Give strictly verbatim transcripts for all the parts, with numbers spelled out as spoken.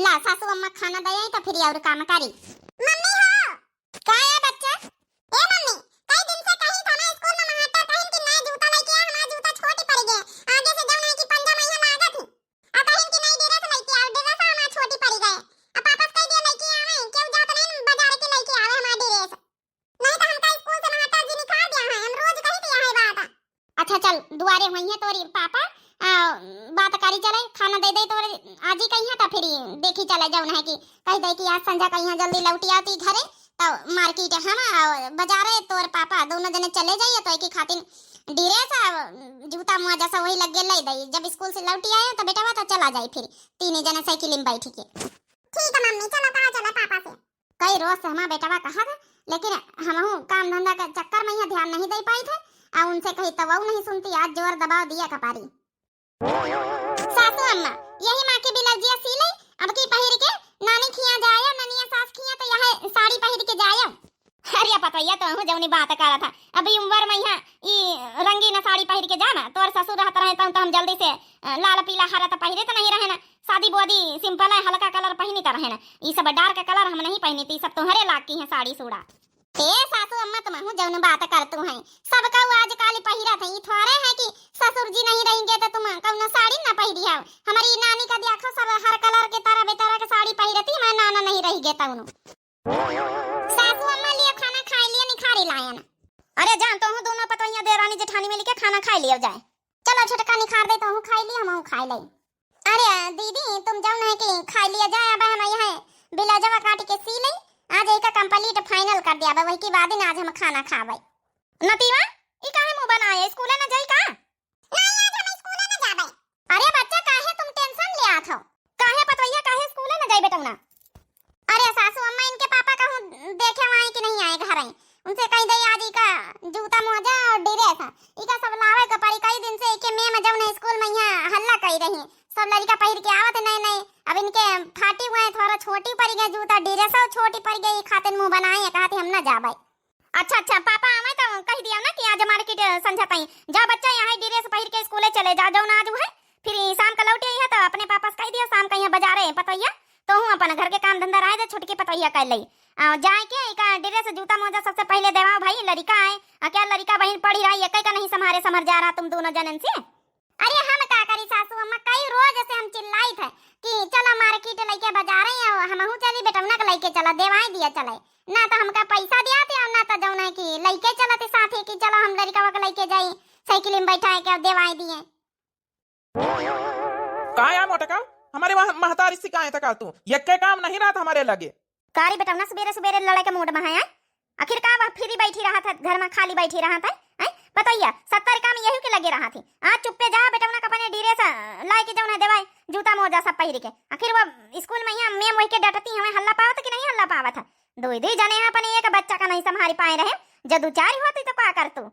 ला सासू अम्मा खाना दे आई तो फिर और काम करी। मम्मी हो। का है बच्चा? ए मम्मी, कई दिन से कही था ना स्कूल में मास्टर कहिन कि नया जूता लेके आ, हमारा जूता छोटी पड़ गए, आगे से जौन है कि पंजा में यहाँ लागत ही। आ कहिन कि नई ड्रेस लेके आओ, ड्रेस हमारा छोटी पड़ गए। अब पापा से कह दिया लेके आवे, क्यों जात नहीं बाजार के लेके आवे हमारा ड्रेस। नहीं तो हमका स्कूल से मास्टर जी निकाल दिया है, हम रोज कही दिया है बात। अच्छा चल, दुआरे हुई है तोरी पापा, आ, बात करी चले, खाना दे दे तोरे आजी कही है तो फिर देखी चले जौन है कि कह दे कि आज संझा कही है जल्दी लौटी आती घरे, तो मार्केट हम और बाजारे तोर पापा दोनों जने चले जाइए तो एक ही खातिर ड्रेस आ जूता मोजा सब वही लगे ले दई। जब स्कूल से लौटी आए तो बेटवा तो चला जाए फिर तीन जने साइकिल में बैठ के। ठीक है मम्मी, चलो कहा चला पापा से। कई रोज से हमार बेटवा कहा था, लेकिन हमहू काम धंधा के चक्कर में यहाँ ध्यान नहीं दे पाई थे। आ उनसे कही तो वो नहीं सुनती, आज जोर दबाव दिया कपारी। सासू अम्मा, यही माँ के ब्लाउजिया सी ले, अब की पहिर के नानी खिया जायो, ननिया सास खिया तो यह साड़ी पहिर के जायो। अरे पतोहिया, तो हूँ जौनी बात करा था, अभी उम्र में यहाँ ई रंगीन साड़ी पहिर के जाना, तोर ससुर रहत रहे तो, तो हम जल्दी से अ, लाल पीला हरा तो पहिरे तो नहीं रहे ना, सादी बोदी सिंपल है, हल्का कलर पहिनी तो रहे ना, ई सब डार्क कलर हम नहीं पहिनी थी, सब तुम्हारे लाग की है साड़ी सूड़ा। ए सासू अम्मा, तुम हूँ जौन बात करतू हैं, सब कहू आजकल पहिरत है, ई थोड़े है कि ससुर जी नहीं रहेंगे तो तुम कौनो साड़ी ना पहिरी हो। हमारी नानी का देखो, सब हर कलर के तरह बेतरह के साड़ी पहिरती, हमारे नाना नहीं रह गए तौनो। सासू अम्मा लियो खाना खाए लियो, निखारी लायन। अरे जान, तो हूँ दोनों पतोहिया देरानी जेठानी मिल के खाना खाए लियो जाए। चलो छोटका निखार दे, तो हूँ खाए लियो, हम हूँ खाए ले। अरे दीदी, तुम जौन है कि खाए लियो जाए, अब हम यहाँ ब्लाउजवा काट के सी ले, आज एक complete final कर दिया, अब वही के बाद ही आज हम खाना खाबे। नतीवा, ई काहे मुंह बनाए, स्कूले न जाई का? नहीं, आज हम स्कूले न जाबे। अरे बच्चा, काहे तुम tension ले आत हो? काहे पतोहिया, काहे स्कूले न जाई बेटौना? अरे सासू अम्मा, इनके पापा कहूँ देखे आए कि नहीं आए घर आए, उनसे कह दे आज इका जूता मोजा और ड्रेस है, इका सब लावे के पड़ी। कई दिन से इके मैम जौन स्कूल में यहाँ हल्ला कही रही, सब लड़का पहिर के आवत नए नए, अब इनके फाटी हुए हैं, थोड़ा छोटी पड़ गए जूता, ड्रेस छोटी पड़ गई, खातिर मुंह बनाए, कहते हम ना जाबे। अच्छा अच्छा, पापा आवे तो कह दिया ना कि आज मार्केट संझा ताई जा बच्चा, यहाँ ड्रेस पहिर के स्कूले चले जा, जौन आज है, फिर शाम का लौट आई है तो अपने पापा से कह दिया शाम का यहाँ बाजारे पतोहिया, तो हूँ अपन घर के काम धंधा रहे दे, छोटकी पतोहिया कर लई। आ, जाए के इका ड्रेस जूता मोजा सबसे पहले देवाओ भाई, लड़का आए, आ क्या लड़का बहन पढ़ी रही, एक का नहीं संभारे संभर जा रहा तुम दोनों जनन से। अरे हम का करी सासू अम्मा, कई रोज से हम चिल्लाई थे कि चलो मार्केट लइके बाजारे, हमहू चली बेटौना के लइके चला, देवाई दिया चले, ना तो हमका पैसा दिया थे और ना तो जौन है कि लइके चलते साथे कि चलो हम लड़का के लइके जाई, साइकिल में बैठा के देवाई दिए। का या मोटका, हमारे वहाँ महतारी सिखाए था का तू? ये के काम नहीं रहा था हमारे लगे। का रे बेटौना, सुबेरे सुबेरे लड़े के मूड में है, हैं? आखिर का वह फ्री बैठी रहा था घर में, खाली बैठी रहा था, हैं? बतैया, सत्तर काम यही के लगे रहा थी। आज चुप्पे जा बेटौना का अपने ड्रेस, अ, लाए के जौन है देवाई, जूता मोजा सब पहिर के। आखिर वो स्कूल में यहाँ मैम वही के डटती हमें हल्ला पावत कि नहीं हल्ला पावत है? दुई दुई जने हैं अपने एक बच्चा का नहीं संभारी पाए रहे, जब दू चार होती तो का कर तू?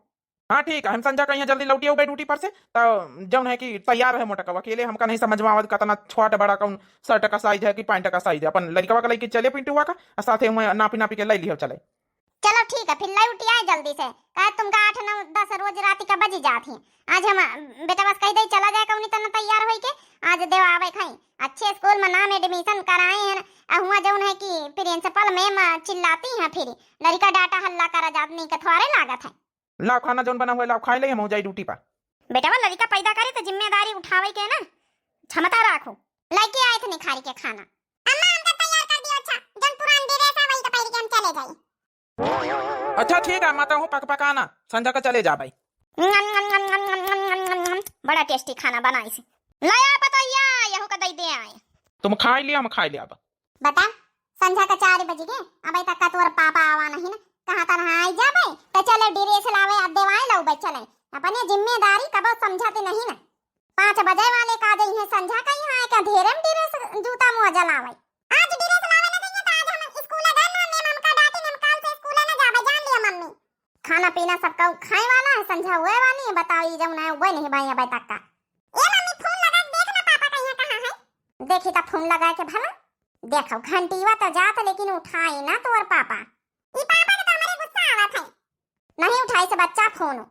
हाँ ठीक है, हम संझा का यहाँ जल्दी लौटी आउबे ड्यूटी पर से, तो जौन है कि तैयार रहे मोटका, अकेले हमका नहीं समझ में आवत कतना छोट बड़ा कौन शर्ट का साइज है कि पैंट का साइज है, अपन लड़कवा का लइके चले पिंटुआ का, और साथे हुए नापी नापी के ले लियो चले। चलो ठीक है, फिर लौटी आए जल्दी से, कहे तुमका आठ नौ दस रोज रात का बजी जात ही। आज हम बेटवा से कह दे चला जाए कौनी तना तैयार होई के, आज देवा आवे खाई। अच्छे स्कूल में नाम एडमिशन कराए हैं, आ हुआ जौन है कि प्रिंसिपल मैम चिल्लाती हैं, फिर लड़का डाटा हल्ला करा जात नहीं के थोड़े लागत है। लाओ खाना जौन बना हुआ है, लाओ खाए ले, हम हो जाई ड्यूटी पर। बेटवा लड़का पैदा करे तो जिम्मेदारी उठावे के ना क्षमता राखो। लइके आए थे निखारी के खाना। अम्मा हमका तैयार कर दियो, अच्छा जौन पुरान ड्रेस है वही तो पहिर के हम चले जाई। अच्छा ठीक है, मैं तो हूँ पक पकाना, संझा का चले जा भाई। बड़ा टेस्टी खाना बनाई से। लाया पतोहिया, यहू का दई दे आए। तुम खाई लिया, हम खाई लिया अब। बता, संझा का चार बज गए, अबे तक का तोर पापा आवा नहीं ना, कहाँ तनहा आई जाबे, तो चले ड्रेस लावे, अब देवाए लाओ बे चले, अपने जिम्मेदारी कबो समझाते नहीं ना। पाँच बजे वाले का जई है संझा का यहाँ आए, का ढेरे में ड्रेस जूता मोजा लावे। आज ड्रेस लावे ना जाइए तो आज हम स्कूल गए ना, मैम हमका डांटी, हम काल से स्कूल ना जाबे, जान लियो मम्मी। खाना पीना सबका खाए वाला है, संझा हुए वाली है, बताओ ये जौन है वो नहीं भाई अबे तक का। ए मम्मी, फोन लगा के देख ना पापा का यहाँ कहाँ है। देखी तो फोन लगा के भला। देखो घंटीवा तो जात लेकिन उठाई ना तोर पापा। ई पापा के तो हमरे गुस्सा आवत है। नहीं उठाई से बच्चा फोन।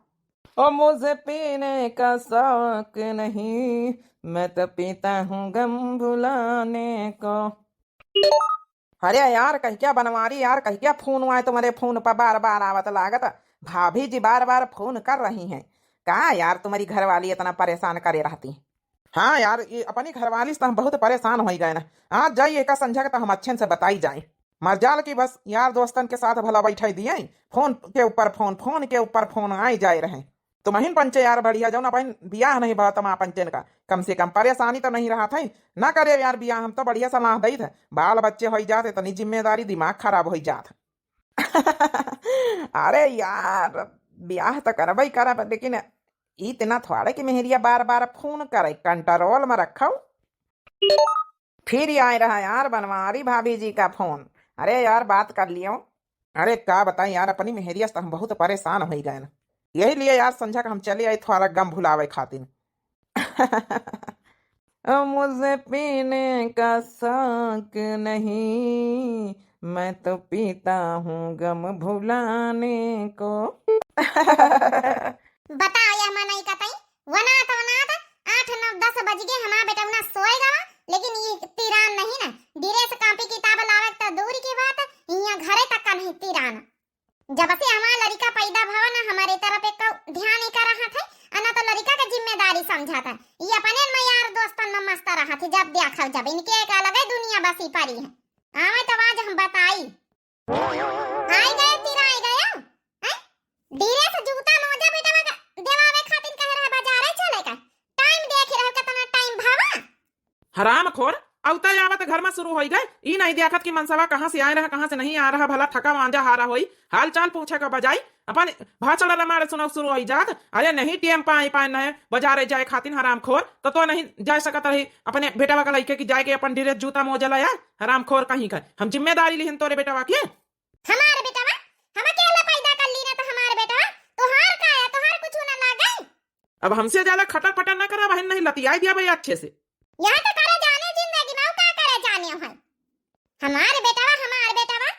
ओ मुझे पीने का शौक नहीं, मैं तो पीता हूँ गम भुलाने को। अरे यार, कहिका बनवारी यार, कहिका फोन आए तुम्हारे फोन पर बार बार आवत लागत। भाभी जी बार बार फोन कर रही हैं। का यार, तुम्हारी घरवाली इतना परेशान करे रहती? हाँ यार, ये अपनी घरवाली से तो हम बहुत परेशान होइ गए ना। आज जाई एका संझा के तो हम अच्छे से बताई जाए। मजाल की बस यार दोस्तन के साथ भला बैठाई दिए, फोन के ऊपर फोन, फोन के ऊपर फोन आए जाए रहे। तुमहिन पंचे यार बढ़िया, जौन अपन बियाह नहीं भवा तमा पंचन का, कम से कम परेशानी तो नहीं रहत है। ना करे यार बियाह, हम तो बढ़िया सलाह दई थे, बाल बच्चे होई जात, इतनी जिम्मेदारी, दिमाग खराब होई जात। अरे यार, बियाह तो करबई करब, लेकिन इतना थोड़े कि मेहरिया बार बार फोन करे, कंट्रोल में रखो। फिर आए रहा यार बनवारी भाभी जी का फोन। अरे यार, बात कर लियो। अरे का बताई यार, अपनी मेहरिया से तो हम बहुत परेशान हो गए ना, यही लिए यार संझा का हम चले आए थोड़ा गम भुलावे खातिर। ओ, मुझे पीने का शौक नहीं, मैं तो पीता हूँ गम भुलाने को। बताओ यह मनई का तई, वनात वनात आठ नौ दस बज गए, हमार बेटौना सोए गवा, लेकिन ई तिरान नहीं ना। ड्रेस कापी किताब लावे त दूर की बात, इहाँ घरे तक का नहीं तिरान। जब से हमार लड़िका पैदा भवा ना, हमारे तरफ एक ध्यान ही करा हाथ है, अना तो लड़िका के जिम्मेदारी समझा था। ई अपने में यार दोस्तन में मस्त रहा थे, जब देखा जब इनके एक अलग ही दुनिया बसी पड़ी है। आवे तो आज हम बताई। आई गए, फिर आई गए। हैं? धीरे से जूता मोजा बेटवा का देवावे खातिर कह रहा बाजारे चले का। टाइम देख रहे हो कितना टाइम भवा। हरामखोर, अउते आवत घर में शुरू होई गए। ई नहीं देखत कि मनसवा कहाँ से आए रहा, कहाँ से नहीं आ रहा, भला थका मांजा हारा होई, हाल चाल पूछे का बजाय अपन भाषण रमाड़ सुनाओ शुरू होई जात। अरे नहीं टेम पाए पाए नहीं बाजारे जाए खातिर हरामखोर, तो, तो नहीं जा सकत रही अपने बेटवा का लइके कि जाए के अपन ड्रेस जूता मोजा लाया। हरामखोर कहीं का, हम जिम्मेदारी लिहन तोरे बेटवा के। हमार बेटवा, हम अकेला पैदा कर ली ना तो हमार बेटवा, तोहार का है, तोहार कुछ ना लागे। अब हमसे ज्यादा खटर पटर ना करा बहन, नहीं लतियाई दिया भाई अच्छे से। यह तो करे जाने जिंदगी में, का करे जाने है। हमार बेटवा, हमार बेटवा,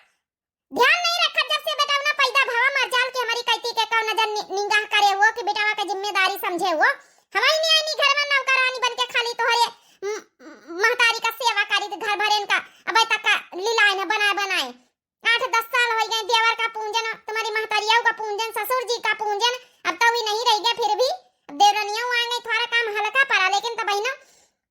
ध्यान नहीं रखत जब से बेटवा ना पैदा भवा, मर जाल के हमारी कैती के कौन जन नि-, निगाह करे हुओ कि बेटवा के जिम्मेदारी समझे हुओ। हमारी नियानी घर में नौकरानी बन के खाली तोहरे म-, म-, महतारी का सेवा करी तो घर भरेन का, अब तक का लीलाए न बनाए बनाए। आठ दस साल हो गए, देवर का पूंजन, तुम्हारी महतारिया का पूंजन, ससुर जी का पूंजन, अब तो भी नहीं रह गए, फिर भी अब देवरनिया आ गई, थोड़ा काम हल्का पड़ा, लेकिन तब बहिनो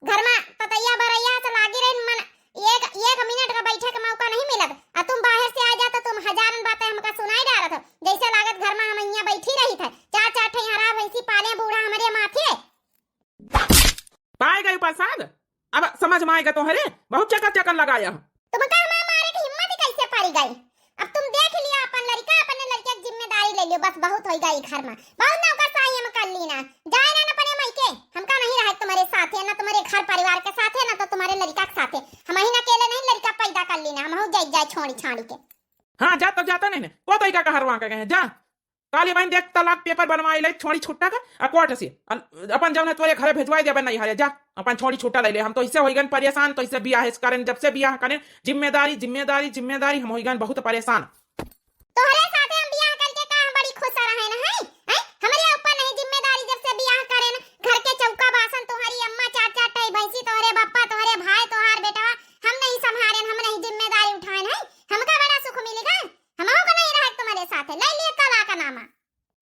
घर में ततैया बरैया से लागी रही मन, एक, एक मिनट का बैठे का मौका नहीं मिलत। आ तुम बाहर से आ जा तो तुम हजारन बातें हमका सुनाई डालत हो, जैसे लागत घर में हम यहाँ बैठी रही थे, चार चार ठे हरा भैंसी पाले बूढ़ा हमारे माथे। पाए गए प्रसाद, अब समझ में आएगा तोहरे, बहुत चकर चकर लगाया। तुमका हमार मारे के हिम्मत ही कैसे पड़ी गई? अब तुम देख लिया अपन लड़का, अपने लड़के की जिम्मेदारी ले लियो, बस बहुत होई गई घर में, बहुत नौकरशाही हम कर ली ना। जाए ना अपने मायके, हमका नहीं रहे तुम्हारे साथे, ना तुम्हारे घर परिवार के साथे, ना तो तुम्हारे लड़का के साथे। हम ही ना अकेले नहीं लड़का पैदा कर ली ना, हम हो जाए जाए छोड़ी छाड़ी के। हाँ जा, तब जाता नहीं ने, को तो का हरवा के गए जा। काली बहन देख, तलाक पेपर बनवाई ले छोड़ी छुट्टा का, आ कोर्ट से अन-, अपन जौन है तोरे घरे भेजवाई देबे नहीं हरे, जा अपन छोड़ी छुट्टा ले ले। हम तो इससे होई गन परेशान, तो इससे बियाह इस करें, जब से बियाह करें जिम्मेदारी, जिम्मेदारी, जिम्मेदारी, हम होई गन बहुत परेशान। तोहरे साथे हम बियाह करके का हम बड़ी खुश रहे न है, हैं? हमरे ऊपर नहीं जिम्मेदारी, जब से बियाह करें घर के चौका बासन तोहरी अम्मा, चार चार टाई भैंसी तोहरे बप्पा, तोहरे भाई, तोहार बेटवा, हम नहीं संभारेन, हम नहीं जिम्मेदारी उठाएन है, हमका बड़ा सुख मिलेगा। हमहू को नहीं रहे तुम्हारे साथ, ले लिए तलाक नामा।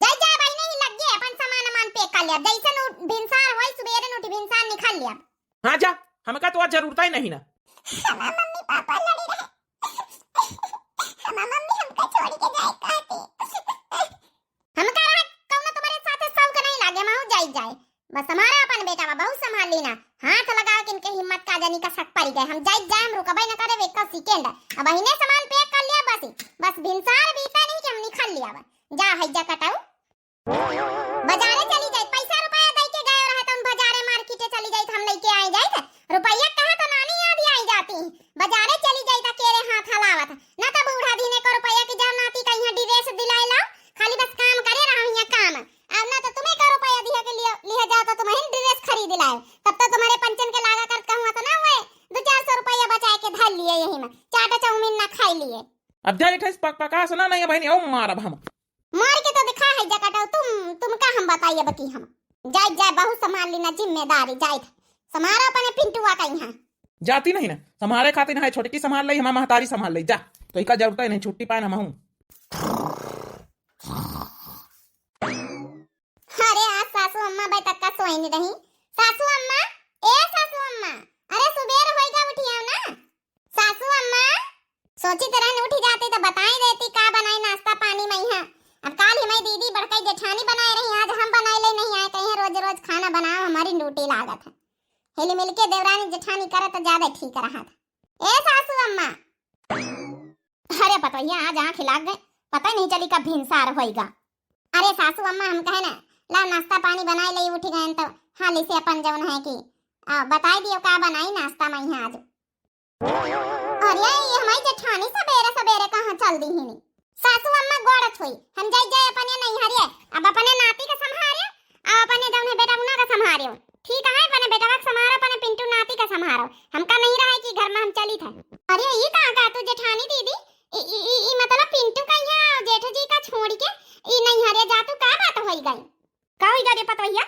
जाई जा भाई, नहीं लग गए, अपन सामान वामान पैक कर लिया, जैसे नु भिनसार होई सुबेरे नु उठ भिनसार निकाल लिया। हाँ जा, हमका तो आज जरूरत ही नहीं ना। हमार मम्मी पापा लड़ी रहे, हमार मम्मी हमका छोड़ के जाए कहती। हमका रहा कौनो तुम्हारे साथ शौक नहीं लागे, हमहू जाई जाए। बस हमारा अपन बेटा बा, बहुत संभाल ली ना। हाथ लगाओ कि इनके हिम्मत का जानी का शक पड़ी गए। हम जाई जाए, हम रुकबे न करे एक सेकंड। अब अहिने सामान पैक कर लिया बस, बस भिनसार बीता नहीं कि हम निकल लिया बा। जा है जा कटाऊ। बाजारे चली जाई, पैसा रुपया दई के गए रहा तो बाजारे मार्केटे चली जाई, हम लेके आई जाई। रुपया कहा तो नानी याद ही आई जाती। बाजारे चली जाई तो केरे हाथ हलावत, ना तो बूढ़ा धीने को रुपया की जान नाती का यहाँ ड्रेस दिलाए लाओ, खाली बस काम करे रहा यहाँ काम। अब ना तो तुम्हें का रुपया दिया के लिए लिया जाओ तो तुम्हें ड्रेस खरीद लाए, तब तो तुम्हारे पंचन के लागा करत कहूँ तो ना हुए, दो चार सौ रुपया बचाए के धर लिए यही में, चाट चाउमीन ना खाई लिए। अब जा इठे पक पका सुना नहीं बहनी, ओ मारब हम। मार के तो दिखा है जकटाऊ, तुम, तुमका हम बताइए बकी हम। जाए, जाए, बहुत संभाल ली ना जिम्मेदारी, जाए। समारा अपने पिंटुआ का यहाँ। जाती नहीं ना, सम्हारे खातिर है, छोटकी सम्हार लई, हमार महतारी सम्हार लई, जा। तो इका जरूरत ही नहीं, छुट्टी पाए ना महू। अरे आज सासू अम्मा बे तक का सोइन रही। सासू अम्मा, ए सासू अम्मा, अरे सुबेर होइगा, उठियाओ ना। सासू अम्मा, सोचित रहन उठी जाती तो बताई देती का बनाई नाश्ता पानी मइहाँ। अब काल ही मई दीदी बड़कई जेठानी बनाए रही, आज हम बनाए ले नहीं आए, कहीं रोज रोज खाना बनाओ, हमारी ड्यूटी लागत है। हिल मिल के देवरानी जेठानी करे तो ज्यादा ठीक रहा था। ए सासू अम्मा। अरे पतोहिया, आज आँख लाग गए, पता ही नहीं चली कब भिनसार होइगा। अरे सासू अम्मा, हम कहे ना, ला नाश्ता पानी बनाए ले उठ गए तो हाली से अपन जौन है कि, आ, बताई दियो का बनाई नाश्ता मइहाँ आज। अरे ये हमारी जेठानी सबेरे सबेरे कहाँ चल दी हिनी? सासू अम्मा गोड़ छुई, हम जाई जाए अपने नैहरिए, अब अपने नाती के सम्हारियो, अब अपने जौन है बेटा उना के सम्हारियो। ठीक है, अपने बेटवा के सम्हारो, अपने पिंटू नाती के सम्हारो, हमका नहीं रहे कि घर में हम चली थे। अरे ये कहाँ का तू जेठानी दीदी, ई, ई, ई, ई मतलब पिंटू का यहाँ जेठ जी का छोड़ के ई नैहरिया जा तू, का बात होई गई? का होई गई रे पतोहिया?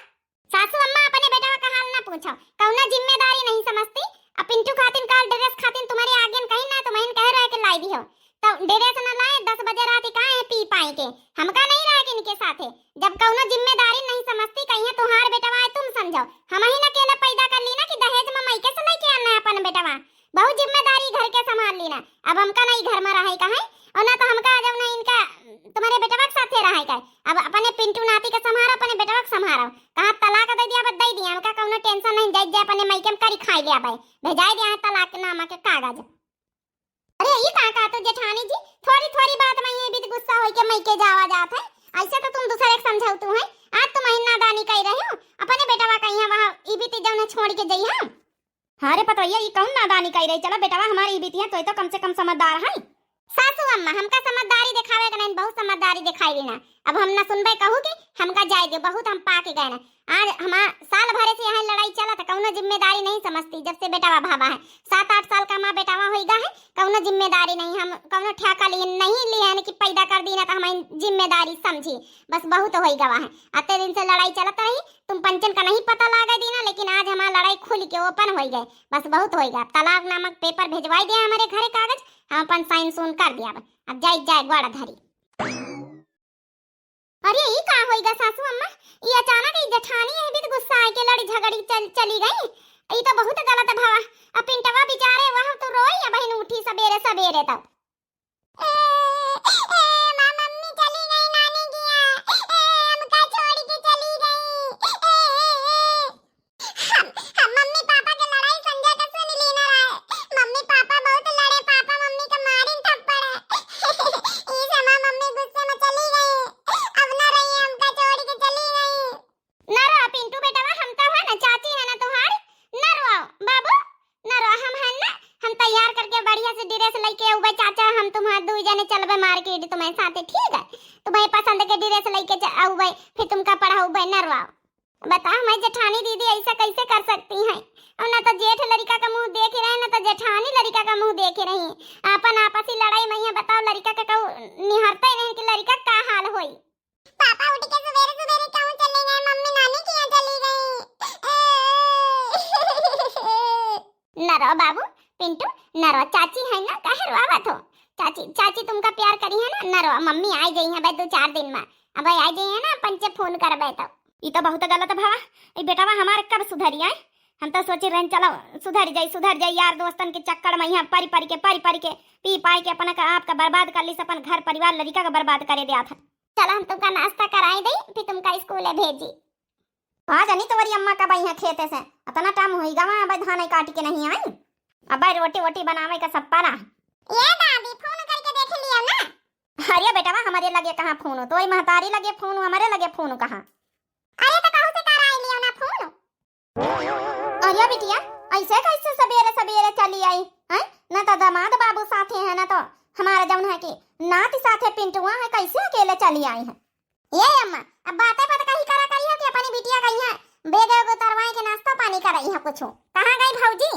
सासू अम्मा अपने बेटवा का हाल ना पूछो, कौनो जिम्मेदारी नहीं समझती। अब पिंटू खातिन काल ड्रेस खातिन तुम्हारे आगे कहीं ना, तुम्हें कह रहे के लाई दियो, तो ड्रेस ना लाए, दस बजे रात का है पी पाए के। हमका नहीं रहे के इनके साथे, जब कौनो जिम्मेदारी नहीं समझती, कहीं तुहार बेटवा है तुम समझो। हम ही ना अकेला पैदा कर ली ना कि दहेज में मायके से लेके आना है अपन बेटवा। बहुत जिम्मेदारी घर के संभाल ली ना, अब हमका ना ई घर में रहे का है, और ना तो हमका जब ना इनका तुम्हारे बेटवा के साथे रहे का है। अब अपने पिंटू नाती के संभारो, अपने बेटवा के संभारो। कहाँ तलाक दे दिया, बस दे दिया, हमका कौनो टेंशन नहीं, जाए जाए अपने मायके में करी खाई ले आवे, भेजाई दिया है तलाक नामा के कागज। अरे ई का, का तो जेठानी जी, थोड़ी थोड़ी बात में ये भी गुस्सा होई के मायके जावा जात है, ऐसे तो तुम दूसरे के समझाऊ तू है। आज तुम ही नादानी कह रही हो, अपने बेटवा कहीं वहाँ ई भी जौन छोड़ के जई हम। हाँ रे पतोहिया, ई कौन नादानी कही रही? चला बेटवा हमारी ई बिटिया, तोय तो कम से कम समझदार है। सासू अम्मा, हमका समझदारी दिखावे के नहीं, बहुत समझदारी दिखाई ली ना। अब हम ना सुनबे कहू कि हमका जाए दो, बहुत हम पाक गए ना। आज हमार साल भरे से यहाँ लड़ाई चला था, कौनो जिम्मेदारी नहीं समझती जब से बेटावा भावा है। सात आठ साल का हमार बेटावा होइगा है, कौनो जिम्मेदारी नहीं, हम कौनो ठेका लिए नहीं लिए हैं कि पैदा कर दी ना तो हमारी जिम्मेदारी समझी। बस बहुत होइगा है, अतने दिन से लड़ाई चलत रही, तुम पंचन का नहीं पता लागे दीना, लेकिन आज हमार लड़ाई खुल के ओपन होई गए। बस बहुत होइगा, अब तलाक नामक पेपर भेजवाई दिया हमारे घरे कागज, हम अपन साइन सून कर दिया। अब, अब जाई जाए गोड़ धरी। अरे ई का होइगा सासू अम्मा, ई अचानक ई जेठानी है भी तो गुस्सा आके लड़ी झगड़ी चल, चली गई। ई तो बहुत गलत भवा। अब पिंटवा बेचारे वहाँ तो रोई, अब बहन उठी सबेरे सबेरे तब। ए, ए, माँ, मम्मी चली गई नानी किया। ए, हमका छोड़ के चली गई। ए, ए, ए। हम, हम मम्मी पापा के लड़ाई संजय के सुन ली ना रहे। मम्मी पापा बहुत लड़े, पापा मम्मी के मारिन थप्पड़। ई से हमार मम्मी गुस्से में चली गई। अब ना रही, हमका छोड़ के चली गई। न रो पिंटू बेटवा, हम तो है ना, चाची है ना तुम्हारी। न रो बाबू, न रो, हम है ना, हम तैयार करके बढ़िया से ड्रेस लेके अउबे चाचा, हम तुम्हार दुई जने चलबे मार्केट तुम्हारे साथे, ठीक है? तुम्हारे पसंद के ड्रेस लेके च-, अउबे, फिर तुमका पढ़ाउबे, न रो। बता, हमारी जेठानी दीदी ऐसा कैसे कर सकती हैं? और ना तो जेठ लड़का का मुंह देख रहे, ना तो जेठानी लड़का का मुंह देख रही। अपन आपसी लड़ाई में ये बताओ, लड़का का कहू निहारते ही नहीं कि लड़का का हाल होई। पापा उठ के सुबेरे सुबेरे कहूँ चले गए, मम्मी नानी के यहाँ चली गई। न रो बाबू, पिंटू, न रो, चाची है ना, काहे रोवत हो? चाची, चाची तुमका प्यार करी है ना, न रो, मम्मी आई गई है भाई दो चार दिन में, अब आई गई है ना, पंचे फोन करबे तो। ई तो बहुत गलत भवा, ई बेटवा हमार कब सुधरी आए? हम तो सोचे रहन चलो सुधर जाई, सुधर जाई, यार दोस्तन के चक्कर में यहाँ परी परी के, परी परी के, पी पाई के अपना का, आपका बर्बाद कर ली, अपन घर परिवार लड़का का बर्बाद करे दिया था। चलो हम तुमका नाश्ता कराई दई, फिर तुमका स्कूले भेजी। आ जानी तोरी अम्मा का बई है खेते से, अतना टाइम होई गवा, अब धान काट के नहीं आई, अब रोटी वोटी बनावे का सब पारा। ये दादी, फोन करके देख लियो ना। अरे बेटवा, हमारे लगे कहाँ फोन हो, तो महतारी लगे फोन हो, हमारे लगे फोन कहाँ? अरे तो कहूँ से कराई लियो ना फोन। अरे बिटिया, ऐसे कैसे सबेरे सबेरे चली आई, हैं? ना तो दामाद बाबू साथे हैं, ना तो हमारा जौन है कि नाती साथे पिंटुआ है, कैसे अकेले चली आई है? ये अम्मा, अब बातें बात कही करा करी हो कि अपनी बिटिया गई है, बेग उग उतरवाए के नाश्ता पानी कराई है कुछ। कहाँ गई भौजी?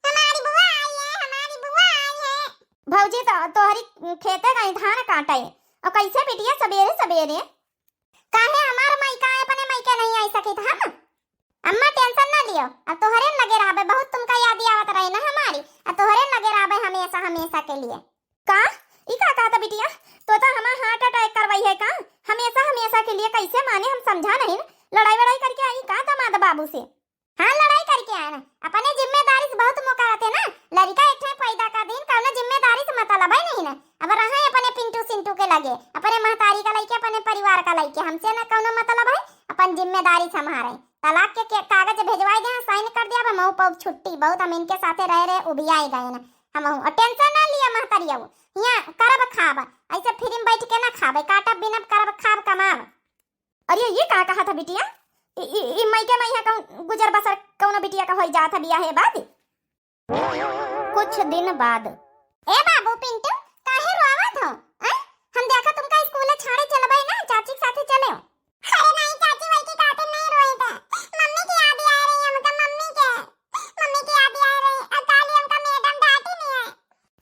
हमारी बुआ आई है, हमारी बुआ आई है। भौजी तो तोहरी खेते गई धान काटे, और कैसे बिटिया सबेरे सबेरे? काहे हमार मायका अपने मायके नहीं आई सकित हम? अम्मा tension ना लियो, अब तोहरे न लगे रहबे, बहुत तुमका याद आवत रही ना हमारी, अब तोहरे न लगे रहबे हमेशा हमेशा के लिए। का? ई का कहत बिटिया? तो तो हमार heart attack करवाई है का? हमेशा हमेशा के लिए कैसे माने, हम समझा नहीं न। लड़ाई वड़ाई करके आई का दामाद बाबू से? हाँ, लड़ाई करके आए ना, अपने जिम्मेदारी से बहुत मुकरत है ना। लड़िका एक ठे पैदा कर दीन, कौनो जिम्मेदारी से मतलब है नहीं ना। अब रहे अपने पिंटू सिंटू के लगे, अपने महतारी का लइके, अपने परिवार का लइके, हमसे ना कौनो मतलब है। अपन जिम्मेदारी संभारे। तलाक के, के कागज भेजवाई दे, sign कर दिया, अब मऊ पऊ छुट्टी। बहुत हम इनके साथे रह रहे उबियाए गए ना हम। और tension ना लिया महतरिया, हियाँ करब खाब, ऐसे free में बैठ के ना खाबे, काटब बिनब करब खाब कमाब। अरे ये का कहत है बिटिया? ई, ई, ई मइके मइहाँ कहूँ गुजर बसर कौनो बिटिया का होई जात है बियाहे बाद? कुछ दिन बाद। ए बाबू पिंटू, काहे रोवत हो? हैं? हम देखा तुमका स्कूल छाड़े चलबे ना, चाची के साथे चले हो। अरे नहीं चाची, वही के खातिर नहीं रोए थे, मम्मी की याद आ रही हमका, मम्मी के, मम्मी की याद आ रही। अब काली हमका मैडम डांटी नहीं है।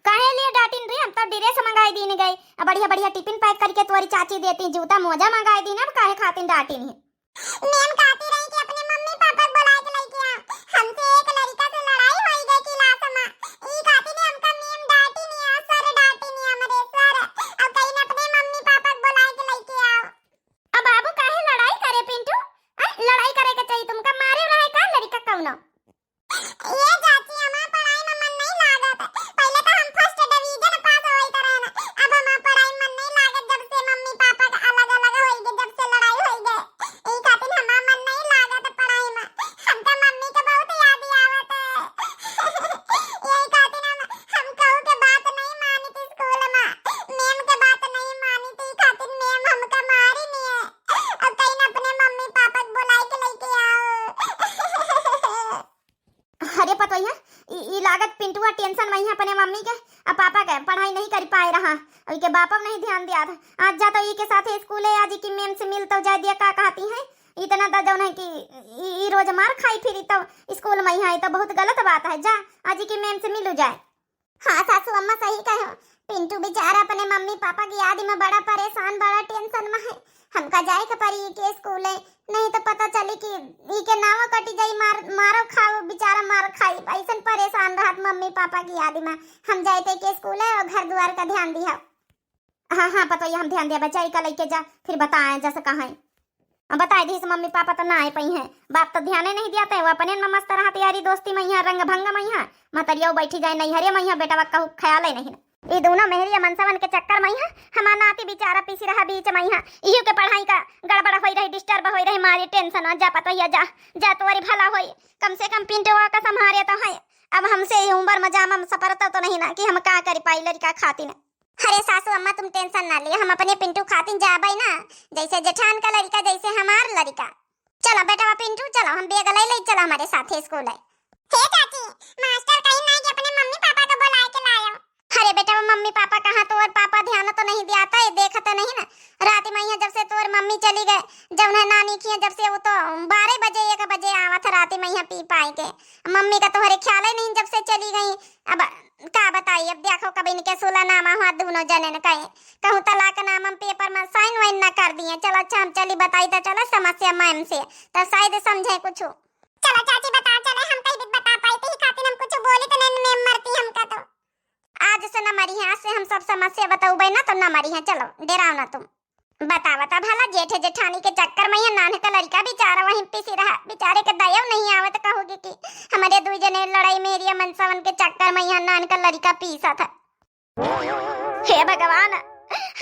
काहे लिए डांटिन रे? हम तो dress मंगाई दीन गए, अब बढ़िया बढ़िया tiffin pack करके तोरी चाची देती, जूता मोजा मंगाई दीन, अब काहे खातिर डांटिन है? मैम कहती रही कि अपने मम्मी पापा के बुलाए के लेके आओ। हमसे एक लड़िका से लड़ाई होई गई class में, ई खातिर हमका मैम डांटी नहीं है, सर डांटी नहीं है, हमारे सर। अब कहीं अपने मम्मी पापा के बुलाए के लेके आओ। अब बाबू काहे लड़ाई करे पिंटू? आ, लड़ाई करे के चाहिए तुमका, मारे रहे का लड़िका कौनो? ये चाची, हमार पढ़ाई में मन नहीं लागत। पहले तो हम first division पास होइत रहन, अब हमार पढ़ाई मन नहीं लागत जब से मम्मी पापा के अलग अलग होई गए, जब से लड़ाई होई गए। ई खातिर हमार मन नहीं लागत पढ़ाई में। हमका मम्मी के बहुत याद आवत है। यही खातिर हम, हम कहू के बात नहीं मानित स्कूल में, मैम के बात नहीं मानित, ई खातिर मैम हमका मारी नहीं है। अब कहीं अपने मम्मी पापा के बुलाई के लेके आओ। अरे पतोहिया, ई, ई लागत पिंटुआ tension में ही अपने मम्मी के आ पापा के पढ़ाई नहीं कर पाए रहा, और के बापा नहीं ध्यान दिया था। आज जा तो ई के साथ स्कूल है, आज की मैम से मिल तो जाए दिया का कहती है। इतना तो जौन है कि ई, ई रोज मार खाई फिरी तो स्कूल में ही है, तो बहुत गलत बात है। जा आज की मैम से मिलू जाए। हाँ सासू अम्मा सही कहे हो, पिंटू बेचारा अपने मम्मी पापा की याद में बड़ा परेशान, बड़ा tension में है। हमका जाए के पड़ी के स्कूल है, नहीं तो पता चली कि ई के नावो कटी जाई, मार, मारो खाओ, बेचारा मार खाई। ऐसन परेशान रहत मम्मी पापा की याद में। हम जाए थे के स्कूल है और घर द्वार का ध्यान दिया। हाँ, हाँ, पतोहिया, हम ध्यान दिया, बच्चा का लेके जा, फिर बताए जैसे कहाँ है। अब बताए दिस मम्मी पापा तो ना आए पई हैं, बाप तो ध्याने नहीं दिया थे, वो अपने में मस्त रहत यारी दोस्ती में यहाँ रंग भंग में यहाँ। महतरिया बैठी जाए नैहरे में यहाँ, बेटवा कहू ख्याल ही नहीं। ई दोनों मेहरिया मनसवन के चक्कर में यहाँ हमार नाती बेचारा पीसी रहा बीच में यहाँ, इहू के पढ़ाई का गड़बड़ होई रही, disturb होई रही, मारी tension। जा पतोहिया जा, जा तोरी भला होई, कम से कम पिंटुआ का संभारे तो है। अब हमसे ये उम्र में जामा में सपरता तो नहीं ना कि हम का कर पाई लड़का खातिर। अरे सासू अम्मा तुम tension ना लिया, हम अपने पिंटू खातिर जाबे ना, जैसे जेठान का लड़का जैसे हमार लड़का। चलो बेटवा पिंटू, चलो हम bag ले ले, चलो हमारे साथे स्कूल है। हे चाची, मास्टर कहीं ना कि अपने मम्मी पापा को बुलाए के लायो। अरे बेटवा मम्मी पापा कहाँ, तोर पापा ध्यान तो नहीं दिया था, ये देखा तो नहीं ना। रात में यहाँ जब से तोर मम्मी चली गए, जब उन्हें नानी किया जब से वो तो बारह बजे एक बजे आवा था रात में यहाँ पी पाए के। मम्मी का तोहरे ख्याल ही नहीं जब से चली गई। अब का बताई, अब देखो कब इनके सुलहनामा हुआ दोनों जने ने कहे, कहूँ तलाक नामा paper में sign वाइन ना कर दिए। चलो अच्छा हम चली बताई तो चलो समस्या मैम से, तो शायद समझे कुछ। चलो चाची बता चले, हम कहीं भी बता पाई तो ही खातिर हम कुछ बोली तो नहीं मैम मरती हमका तो। आज से न मरी है, आज से हम सब समस्या बताऊबे ना तो न मरी है। चलो डेराओ ना तुम। बतावा ता भला जेठ जेठानी के चक्कर में ये नान्ह का लड़का बेचारा वहीं पिसी रहा, बेचारे के दया नहीं आवत, कहोगे कि हमारे दुई जने लड़ाई मेरिया मनसवन के चक्कर में यहाँ नान्ह का लड़का पीसा था। हे भगवान,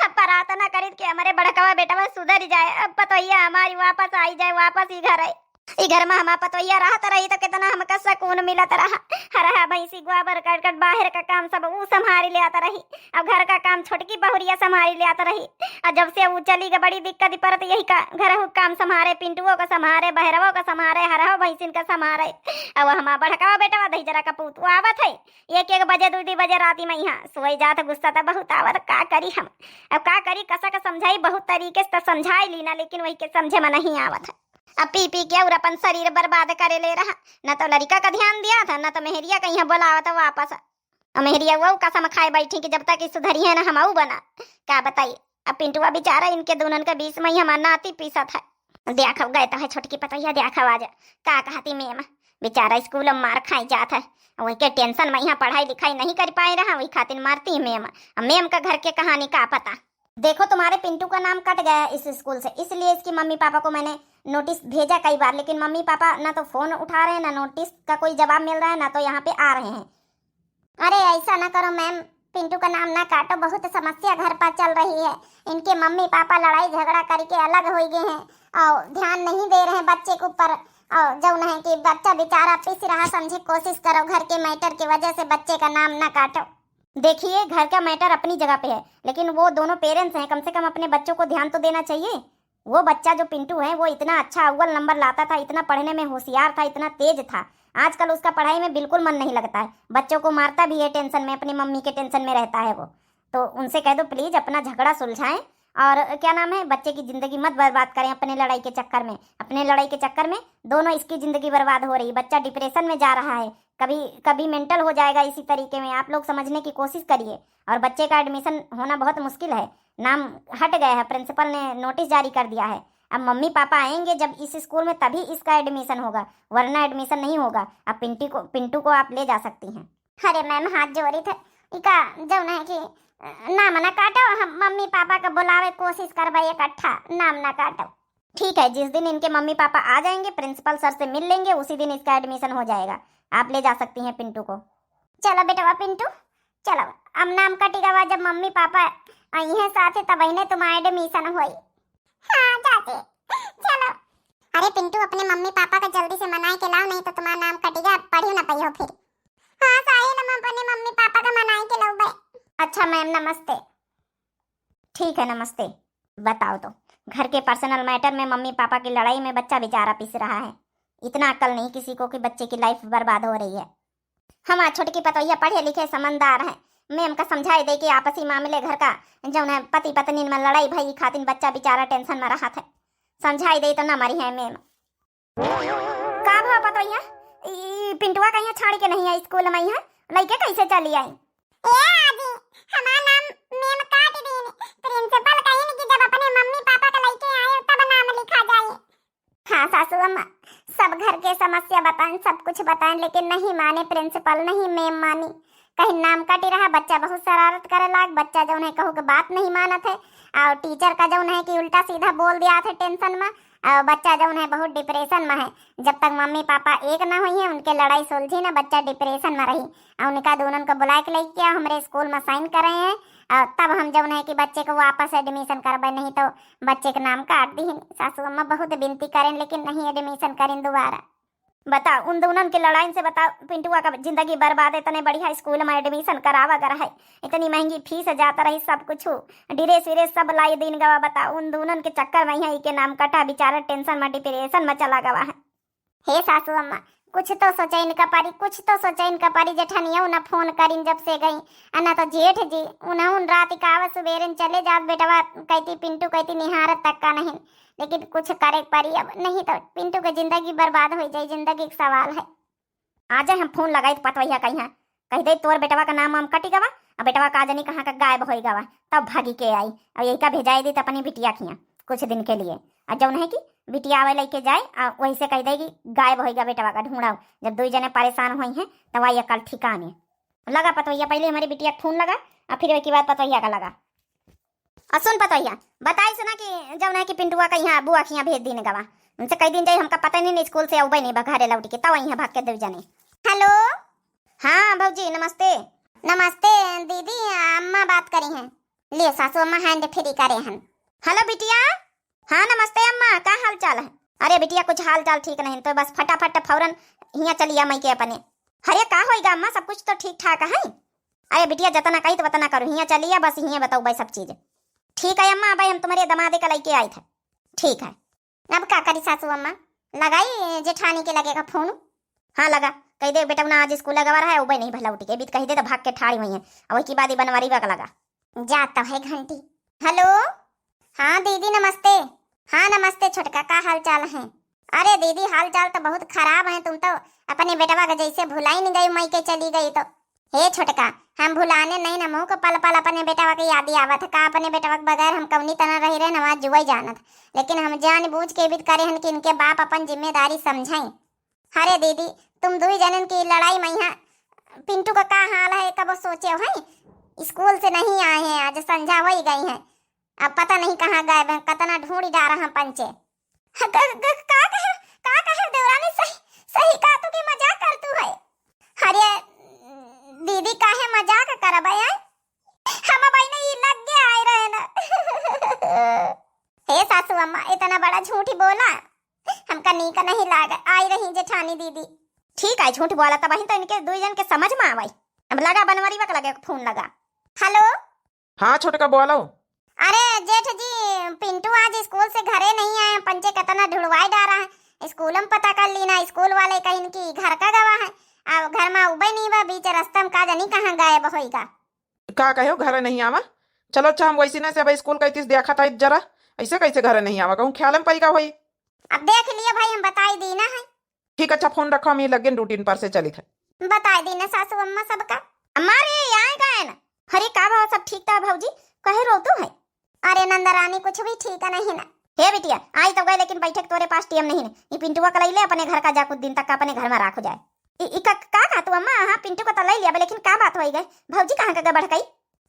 हम प्रार्थना करित कि हमारे बड़कवा बेटवा सुधर जाए, अब पतोहिया हमारी वापस आई जाए, वापस ही घर आए। ई घर में हमार पतोहिया रहत रही तो कितना हमका सुकून मिलत रहा। हरहा भैंसी गोबर काट काट बाहर का काम सब ऊ संभारी लेत रही, अब घर का काम छोटकी बहुरिया संभारी लेत रही। और जब से ऊ चली गई बड़ी दिक्कत पड़त यही का, घरहू काम संभारे, पिंटुओ का संभारे, बहरवो का संभारे, हरहो भैंसिन का संभारे। अब हमार बड़कवा बेटवा दहिजरा का पूत आवत है, एक एक बजे दुई दुई बजे राती में यहाँ सोए जात, गुस्सा तो बहुत आवत, का करी हम। अब का करी, कसा का समझाई, बहुत तरीके से तो समझाई ली ना, लेकिन वही के समझे में नहीं आवत है। अब पी पी के और अपन शरीर बर्बाद करे ले रहा, न तो लड़का का ध्यान दिया था, न तो मेहरिया का यहाँ बोलावत वापस। और मेहरिया वो कसम खाए बैठी कि जब तक ई सुधरी है ना हम अऊ बना। का बताई, अब पिंटुआ बेचारा इनके दोनों के बीच में ही हमार नाती पीसत है। देखो, गए तो है छोटकी पतोहिया, देखो आज का कहती मैम। बेचारा स्कूल में मार खाई जात है, वही के टेंशन में यहाँ पढ़ाई लिखाई नहीं कर पाए रहा, वही खातिर मारती है मैम। अब मैम का घर के कहानी का पता। देखो, तुम्हारे पिंटू का नाम कट गया है इस स्कूल से, इसलिए इसकी मम्मी पापा को मैंने नोटिस भेजा कई बार, लेकिन मम्मी पापा ना तो फोन उठा रहे हैं, ना नोटिस का कोई जवाब मिल रहा है, ना तो यहाँ पे आ रहे हैं। अरे, ऐसा ना करो मैम, पिंटू का नाम ना काटो, बहुत समस्या घर पर चल रही है। इनके मम्मी पापा लड़ाई झगड़ा करके अलग हो गए हैं और ध्यान नहीं दे रहे हैं बच्चे के ऊपर। और जौन है कि बच्चा बेचारा पिस रहा, समझे कोशिश करो, घर के मैटर की वजह से बच्चे का नाम ना काटो। देखिए, घर का मैटर अपनी जगह पे है, लेकिन वो दोनों पेरेंट्स हैं, कम से कम अपने बच्चों को ध्यान तो देना चाहिए। वो बच्चा जो पिंटू है, वो इतना अच्छा अव्वल नंबर लाता था, इतना पढ़ने में होशियार था, इतना तेज था, आजकल उसका पढ़ाई में बिल्कुल मन नहीं लगता है। बच्चों को मारता भी है टेंशन में, अपनी मम्मी के टेंशन में रहता है वो। तो उनसे कह दो प्लीज अपना झगड़ा सुलझाएं और क्या नाम है, बच्चे की जिंदगी मत बर्बाद करें अपने लड़ाई के चक्कर में। अपने लड़ाई के चक्कर में दोनों इसकी जिंदगी बर्बाद हो रही, बच्चा डिप्रेशन में जा रहा है, कभी कभी मेंटल हो जाएगा इसी तरीके में। आप लोग समझने की कोशिश करिए और बच्चे का एडमिशन होना बहुत मुश्किल है। नाम हट गया है, प्रिंसिपल ने नोटिस जारी कर दिया है। अब मम्मी पापा आएंगे जब इस स्कूल में, तभी इसका एडमिशन होगा, वरना एडमिशन नहीं होगा। अब पिंटी को, पिंटू को आप ले जा सकती हैं। अरे मैम, हाथ जोड़ी थे, इका जौन है कि नाम ना काटो, हम मम्मी पापा का बुलावे कोशिश करबे इकट्ठा, नाम ना काटो। ठीक है, जिस दिन इनके मम्मी पापा आ जाएंगे, प्रिंसिपल सर से मिल लेंगे, उसी दिन इसका एडमिशन हो जाएगा। आप ले जा सकती हैं पिंटू को। चलो बेटवा पिंटू, चलो, अब नाम कटी गवा जब मम्मी पापा आई हैं साथे, तब इन्हें तुम्हारा एडमिशन होई। हाँ चाची, चलो। अरे पिंटू, अपने मम्मी पापा का जल्दी से मनाए के लाओ, नहीं तो तुम्हारा नाम कटेगा, अब पढ़ियो ना पइहो फिर। हाँ साहिल, हम अपने मम्मी पापा का मनाए के लाओ बे। अच्छा मैम, नमस्ते। ठीक है, नमस्ते। बताओ तो, घर के पर्सनल मैटर में मम्मी पापा की लड़ाई में बच्चा बेचारा पिस रहा है। इतना अक्ल नहीं किसी को कि बच्चे की लाइफ बर्बाद हो रही है। हमार छोटकी पतोहिया पढ़े लिखे समझदार है, मैम का समझाई दे के आपसी मामले घर का, जौन है पति पत्नी में लड़ाई भई खातिर बच्चा बेचारा टेंशन में रहत है, समझाई दे तो ना मरी है मैम। का भा पतोहिया, ई पिंटुआ कहिया छाड़ के नहीं आई स्कूल में, यहाँ लइके कैसे चली आई? ए आजी, हमार नाम मैम काट दीन। प्रिंसिपल कहिन कि जब अपने मम्मी पापा का लइके आए तब नाम लिखा जाए। हाँ सासू अम्मा, सब घर के समस्या बताएं, सब कुछ बताएं, लेकिन नहीं माने प्रिंसिपल, नहीं मैम मानी। कहीं नाम कटी रहा, बच्चा बहुत शरारत करे लाग, बच्चा जौन है कहू के बात नहीं मानत है, और टीचर का जौन है कि उल्टा सीधा बोल दिया थे टेंशन में, और बच्चा जौन है बहुत डिप्रेशन में है। जब तक मम्मी पापा एक ना हुई हैं, उनके लड़ाई सुलझी ना, बच्चा डिप्रेशन में रही। और उनका दोनों को बुला के लेके आओ, हमरे स्कूल में साइन करे हैं, और तब हम जौन है कि बच्चे को वापस एडमिशन करबे, नहीं तो बच्चे के नाम काट दी। सासू अम्मा बहुत विनती करें, लेकिन नहीं एडमिशन करें दोबारा। बता, उन दोनों के लड़ाई से बता, पिंटुआ का जिंदगी बर्बाद है। इतने बढ़िया स्कूल में एडमिशन करावा अगर है, इतनी महंगी फीस जाता रही, सब कुछ, ड्रेस व्रेस सब लाई दीन गवा। बता, उन दोनों के चक्कर में यहाँ के नाम कटा, बेचारा टेंशन में, डिप्रेशन में चला गवा है। हे सासू अम्मा, कुछ तो सोचे इनका परी, कुछ तो सोचे इनका परी। जेठनिया उन्हें फोन करिन जब से गई, अना तो जेठ जी उन्हें उन रात का आवत, सुबेरे चले जात, बेटवा कहती, पिंटू कहती निहारत तक का नहीं, लेकिन कुछ करे परी। अब नहीं तो पिंटू के जिंदगी बर्बाद हो जाए, जिंदगी के सवाल है। आजे हम फोन लगाई तो पतवैया कही है, कह दे तोर बेटवा का नाम वाम कटी गवा, अब बेटवा का जनी कहाँ का गायब होई गवा, तब भागी के आई। अब यही का भेजाई दी तो अपनी बिटिया खिया कुछ दिन के लिए, और जौन है कि बिटिया आवे लेके जाए, आ वही से कह दे कि गायब होई गवा बेटवा का, ढूंढाओ। जब दो जने परेशान हुई हैं तब आई अकल ठिकाने। लगा पतवैया, पहले हमारी बिटिया का फोन लगा, और फिर एक बाद पतवैया का लगा। और सुन पतोहिया, बताई सुना कि जौन है कि पिंटुआ का यहाँ बुआ खिया भेज दीन गवा, उनसे कह दीन जाई हमका पता नहीं, स्कूल से अउबे नहीं बा घरे लौट के, तब यहाँ भाग के दे जने। हेलो। हाँ भौजी, नमस्ते। नमस्ते दीदी, अम्मा बात करी हैं। लिए सासू अम्मा हैंड फ्री करे हन। हेलो बिटिया। हाँ नमस्ते अम्मा, का हाल चाल है? अरे बिटिया, कुछ हाल चाल ठीक नहीं, तो बस फटाफट फौरन हियाँ चलिया मई के अपने। अरे का होइगा अम्मा, सब कुछ तो ठीक ठाक है। अरे बिटिया, जतना कही तो वतना करू, हियाँ चलिया, बस हियाँ बताओ भाई सब चीज। ठीक है अम्मा, भाई हम तुम्हारे दमादे का लेके आए थे। ठीक है। अब का करी सासू अम्मा, लगाई जेठानी के लगे का फोन। हाँ लगा, कह दे बेटा ना आज स्कूल गवा रहा है, वो नहीं भला उठ के, अभी तो कह दे तो भाग के ठाड़ी हुई है, और वही की बात बनवारी बा का लगा। जा तो है घंटी। हेलो। हाँ दीदी नमस्ते। हाँ नमस्ते छोटका, का हाल चाल है? अरे दीदी, हाल चाल तो बहुत खराब है, तुम तो अपने बेटवा के जैसे भुलाई नहीं गई, मई के चली गई तो। हे छोटका, हम भुलाने नहीं न, हमहू के पल पल अपने बेटवा के याद आवत है। का अपने बेटवा के बगैर हम कवनी तना रही रहे न, हमार जुआई जानत। लेकिन हम जान बूझ के भी करे हन कि इनके बाप अपन जिम्मेदारी समझें। अरे दीदी, तुम दुई जनन की लड़ाई में यहाँ पिंटू का का हाल है, कबो सोचे हो? स्कूल से नहीं आए हैं, आज संझा हो ही गई है। अब पता नहीं कहाँ गायब है, कतना ढूंढी डारा हम पंचे। ह, क-, क-, का कहे, का कहे देवरानी, सही, सही का तू के मजाक कर तू है? अरे दीदी, काहे मजाक करबे है? हम भाई नहीं लग गया आए रहे ना। हे सासू अम्मा, इतना बड़ा झूठी बोला, हमका नीक नहीं लागे। आई रही जेठानी दीदी। ठीक है, झूठ बोला तब तो इनके दुई जन के समझ में आवे। अब लगा बनवारी वक लगे फोन लगा। हेलो। हाँ छोटका, बोलो। अरे जेठ जी, पिंटू आज स्कूल से घरे नहीं आए, पंचे कितना ढुड़वाई डारा है। स्कूल में पता कर ली ना, स्कूल वाले कहिन कि घर का गवा है। अब घर में उबे नहीं बा, बीच रास्ता में का जानी कहाँ गायब होइगा। का कहे हो, घरे नहीं आवा? चलो अच्छा, हम वैसी ना से अब स्कूल का इतिस देखा था जरा, ऐसे कैसे घरे नहीं आवा, कहूँ ख्याल में पड़ गया होई। अब देख लिया भाई, हम बताई दी ना है। ठीक, अच्छा फोन रखो, हम ये लगे रूटीन पर से चलित है। बताई दी ना सासू अम्मा सबका। अम्मा रे, आए गए ना। अरे का भाव, सब ठीक था भौजी? कहे रो तू है? अरे नंदरानी, कुछ भी ठीक नहीं ना। हे बिटिया, आई तो गए, लेकिन बैठे के तोरे पास टेम नहीं ना। ये पिंटुआ का लई ले अपने घर का, जा कुछ दिन तक का अपने घर में राख हो जाए। ई, ई का, का, का तू अम्मा? हाँ, पिंटू को तो लई लिया बे, लेकिन का बात होई गए? भौजी कहाँ का गए बढ़ गई?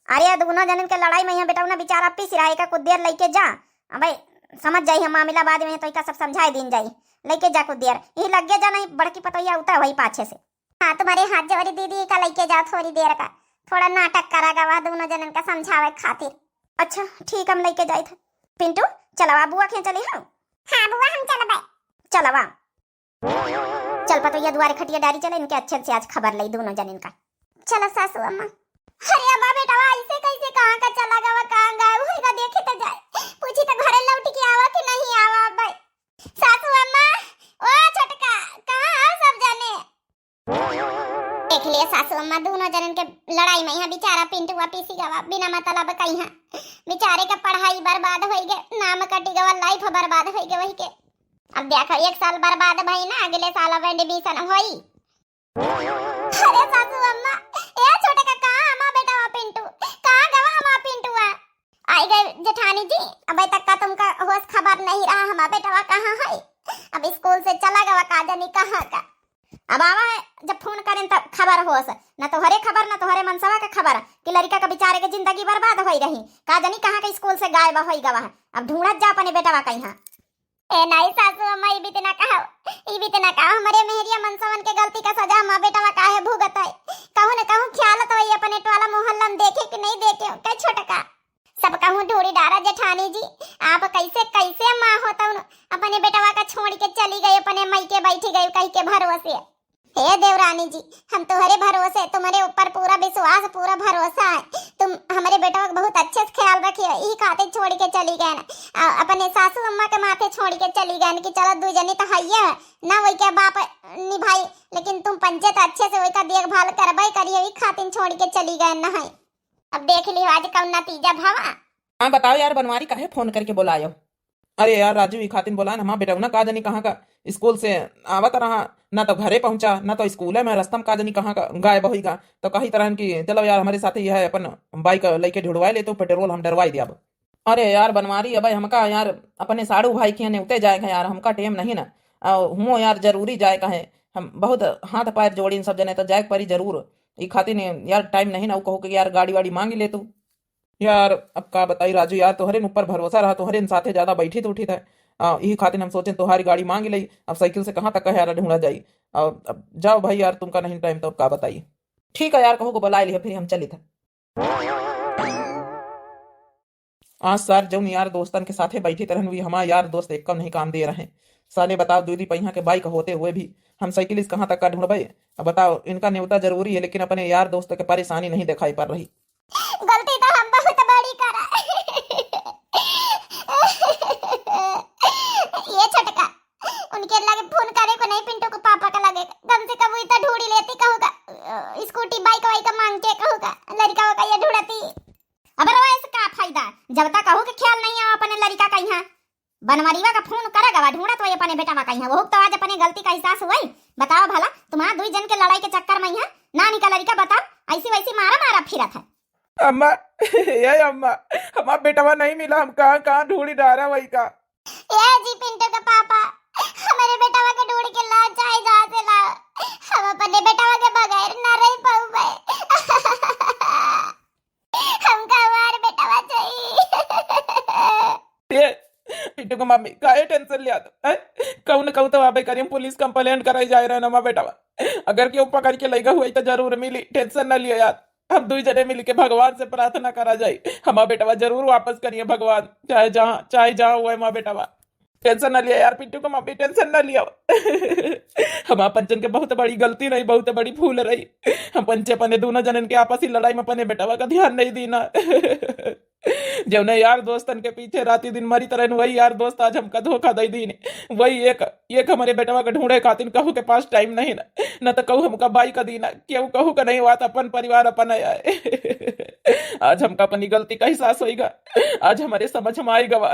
अरे, ये दोनों जनन के लड़ाई में यहाँ बेटा ना बेचारा पीस रहा है, का कुछ देर लेके जा। अबे समझ जाई है मामला बाद में, तो इका सब समझाए दीन जाई। लेके जा कुछ देर, यही लगे जा, नहीं बड़की पतोहिया उतर वही पाछे से। हाँ, तुम्हारे हाथ जोड़ी दीदी, का लेके जाओ थोड़ी देर का, थोड़ा नाटक करा गवा दोनों जनन का समझावे खातिर। अच्छा ठीक, हम लेके जाइत है। पिंटू, चलवा बुआ के चली हो। हाँ बुआ, हम चलबे। चलवा। चल पतोहिया, दुआरे खटिया डारी चले, इनके अच्छे से आज खबर लई दोनों जन इनका। चलो सासू अम्मा। अरे अम्मा, बेटवा ऐसे कैसे, कहाँ का चला गवा, कहाँ गए, वही का देखे तो जाए, पूछी तो घरे लौट के आवा कि नहीं आवा। अब सासू अम्मा, ओ छोटका, कहाँ हो सब जने? देख लिए सासू अम्मा, दोनों जनन के लड़ाई में यहाँ बेचारा पिंटुआ पीसी गवा बिना मतलब कहीं। बेचारे का पढ़ाई बर्बाद होई गे, नाम कटी गवा, लाइफ बर्बाद होई गे वही के। अब देखो, एक साल बर्बाद भई ना, अगले साल अब एडमिशन होई। अरे सासू अम्मा, ए छोटे का कहाँ हमा बेटवा पिंटू, कहाँ गवा हमा पिंटुआ? आई गए जेठानी जी, अबे तक का तुमका होश खबर नहीं रहा हमा बेटवा कहाँ है? अब स्कूल से चला गवा का जानी कहाँ का। अब आवा है, जब फोन करें तब खबर होश, न तोहरे खबर न तोहरे मनसवा के खबर कि लड़का का बेचारे के जिंदगी बर्बाद होई रही, का जानी कहाँ के स्कूल से गायब होई गवा है। अब ढूंढत जा अपने बेटवा कहीं। ए नाई सासू अम्मा, ई बीत ना कहो, ई बीत ना कहो, हमरे मेहरिया मनसवन के गलती का सजा हमा बेटवा काहे भुगत है? कहूँ न कहूँ ख्याल तो ई अपने टोला मोहल्ला में देखे कि नहीं देखे हो, कई छोटका? सब कहूँ ढूंढी डारा जेठानी जी, आप कैसे, कैसे माँ हो तउन अपने बेटवा का छोड़ के चली गई, अपने मई के बैठी गई कही के भरोसे। हे देवरानी जी, हम तुम्हारे भरोसे, तुम्हारे ऊपर पूरा विश्वास, पूरा भरोसा है। तुम हमारे बेटवा का बहुत अच्छे से ख्याल रखियो, यही खातिर छोड़ के चली गए ना। आ, अपने सासू अम्मा के माथे छोड़ के चली गए ना कि चलो दुई जनी तो हइये है ना, वही के बाप निभाई, लेकिन तुम पंचे तो अच्छे से वही का देखभाल करबे करियो, यही खातिर छोड़ के चली गए ना है। अब देख लियो आज कौन नतीजा भवा। हाँ बताओ यार बनवारी, काहे फोन करके बुलायो? अरे यार राजू, ई खातिन बोलान हमार बेटवा ना का जानी कहाँ का स्कूल से आवत रहा, ना तो घरे पहुँचा, ना तो स्कूले में, रस्ता में का जानी कहाँ का गायब होई गा। तो कही तरहन कि चलो यार हमारे साथे यह अपन बाइक लेके ढुड़वाए ले, तो पेट्रोल हम डरवाई दिया। अरे यार बनवारी, अबे हमका यार अपने साड़ू भाई के नेवते जाए का यार, हमका टेम नहीं ना। आ, हुओ यार जरूरी जाए का है, हम बहुत हाथ पैर जोड़ी इन सब जने, तो जाए के परी जरूर। ई खातिन यार टाइम नहीं ना, ऊ कहो कि यार गाड़ी वाड़ी मांग ले तू। यार अब का बताई राजू यार, तोहरे न ऊपर भरोसा रहा, तोहरे न साथे ज्यादा बैठित उठित है। आ, यही खातिर हम सोचे तोहारी गाड़ी मांग लई, अब साइकिल से कहाँ तक है यार ढूंढा जाई। आ, अब जाओ भाई यार, तुमका नहीं टाइम तो अब का बताई। ठीक है यार, कहू को बुला लिया, फिर हम चलित है। आज सार जौन यार दोस्तन के साथे बैठित रहन, वी हमार यार दोस्त एक नहीं काम दे रहे। साले बताओ, दीदी पहिया के बाइक होते हुए भी हम साइकिल इस कहाँ तक का ढूंढबे? अब बताओ, इनका नेवता जरूरी है, लेकिन अपने यार दोस्त के परेशानी नहीं दिखाई पड़ रही। गलती तो हम बहुत बड़ी करा। ये छोटका, उनके लगे फोन करे को नहीं, पिंटू के पापा के लगे, कम से कम वो इतना ढूंढी लेती, कहूँगा, अ, स्कूटी बाइक वाइक मांग के कहूँगा, लड़का का ये ढूंढती। अब रोए से का फायदा, जब तक कहू के ख्याल नहीं आवा अपने लड़का का यहाँ। बनवरिया का फोन करे गवा, ढूंढत वही अपने बेटवा का यहाँ, वहू तो आज अपने गलती का एहसास हुई। बताओ भला, तुम्हारा दुई जन के लड़ाई के चक्कर में यहाँ नानी का लड़का, बताओ, वैसे मारा मारा फिरत है। अम्मा, ए अम्मा, हमार बेटवा नहीं मिला, हम कहाँ कहाँ ढूंढी डारा वही का। ए जी पिंटू के पापा, हमरे बेटवा के ढूंढ के ला, चाहे जहाँ से ला, हम अपने बेटवा के बगैर ना रह पाऊबे। हमका हमार बेटवा चाहिए। ए, पिंटू के मम्मी, काहे टेंशन लिया तो, हैं? कहूँ न कहूँ तो आबे करी, हम पुलिस कंप्लेंट कराई जाए रहे ना, हमार बेटवा। अगर केहू पकड़ के लइगा हुआ तो जरूर मिली, टेंशन न लिया यार। हम दुई जने मिलके भगवान से प्रार्थना करा जाई, हमार बेटवा जरूर वापस करिए भगवान, चाहे जहाँ, चाहे जहाँ हुआ हमार बेटवा। टेंशन न लिया यार पिंटू के मम्मी, टेंशन न लिया। हमार पंचन के बहुत बड़ी गलती रही, बहुत बड़ी भूल रही। हम पंचे अपने दोनों जनन के आपसी लड़ाई में अपने बेटवा का ध्यान नहीं दीना। जौने यार दोस्तन के पीछे राती दिन मरित रहन, वही यार दोस्त आज हमका धोखा दे दीन। वही एक, एक हमरे बेटवा के ढूंढे खातिर कहू के पास टाइम नहीं ना, न तो कहू हमका बाई का दीना, केहू कहू का नहीं बात, अपन परिवार अपन आए। आज हमका अपनी गलती का एहसास होइगा, आज हमरे समझ में आइगा बा।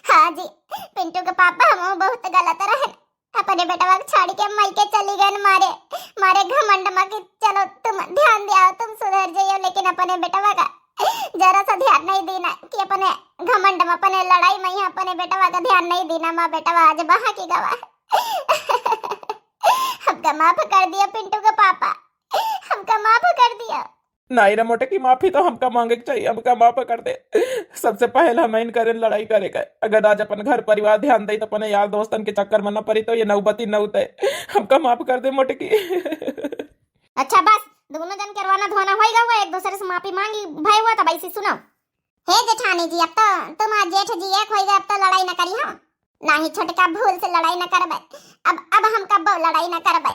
हाँ जी, पिंटू के पापा हम बहुत गलत रहन, अपने बेटवा के छोड़ के मइके चली गए मारे, मारे घमंड में कि चलो तुम ध्यान दिया, तुम सुधर जाइयो, लेकिन अपने बेटवा का जरा सा ध्यान नहीं दीना कि अपने घमंड में, अपने लड़ाई में ही अपने बेटवा का ध्यान नहीं दीना। हमार बेटवा आज बहा की गवा। हमका माफ कर दिया पिंटू के पापा, हमका माफ कर दिया। नाई रे मोटकी, माफी तो हमका मांगे के चाहिए, हमका माफ कर दे। सबसे पहले हम इन करें लड़ाई करे का। अगर आज अपन घर परिवार ध्यान दे तो अपने यार दोस्तन के चक्कर में न पड़ी तो ये नौबती न उठे। हमका माफ कर दे मोटकी। अच्छा बस, दोनों जन के रोना धोना होइगा हुआ, एक दूसरे से माफी मांगी भय हुआ, तब ऐसी सुनाओ। हे जेठानी जी, अब तो तुम आज जेठ जी एक होइगा, अब तो लड़ाई न करी हो। नाही छोटका, भूल से लड़ाई न करबे। अब, अब हम कब्बो लड़ाई न करबे।